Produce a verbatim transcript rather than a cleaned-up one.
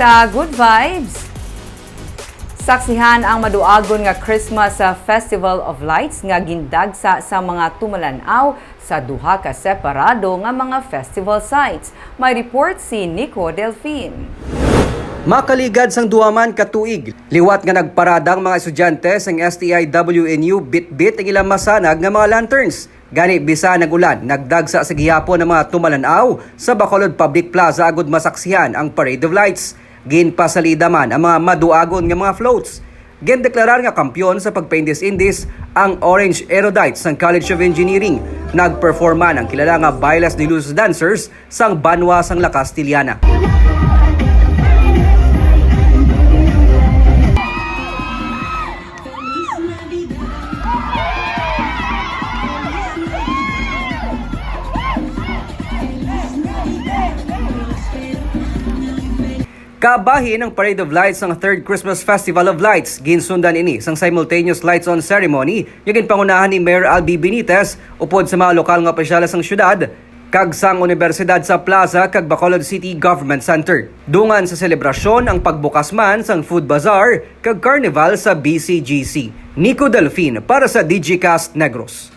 Sa Good Vibes, saksihan ang maduagon nga Christmas, ah, Festival of Lights nga gindagsa sa mga tumalan-aw sa duha ka separado nga mga festival sites. May report si Nico Delfin. Makaligad sang duha man ka tuig, liwat nga nagparada ang mga estudyante sang S T I W N U Bitbit ang ilang masanag nga mga lanterns. Gani, bisan nag-ulan, nagdagsa sa gihapon ang mga tumalan-aw sa Bacolod Public Plaza agud masaksihan ang Parade of Lights. Ginpasalida man ang mga maduagon nga mga floats. Gindeklarar nga kampiyon sa pagpaindis-indis ang Orange Erudite sang College of Engineering. Nag-perform man ang kilala nga Bailes de Luz Dancers sang banwa sang La Castellana. Kabahin ang Parade of Lights sang Third Christmas Festival of Lights. Ginsundan ini sang simultaneous lights-on ceremony nga ginpangunahan ni Mayor Albi Benitez upod sa mga lokal nga opisyales sang syudad kag sang Universidad sa Plaza kag Bacolod City Government Center. Dungan sa selebrasyon ang pagbukas man sang food bazaar kag carnival sa B C G C. Nico Delfin para sa Digicast Negros.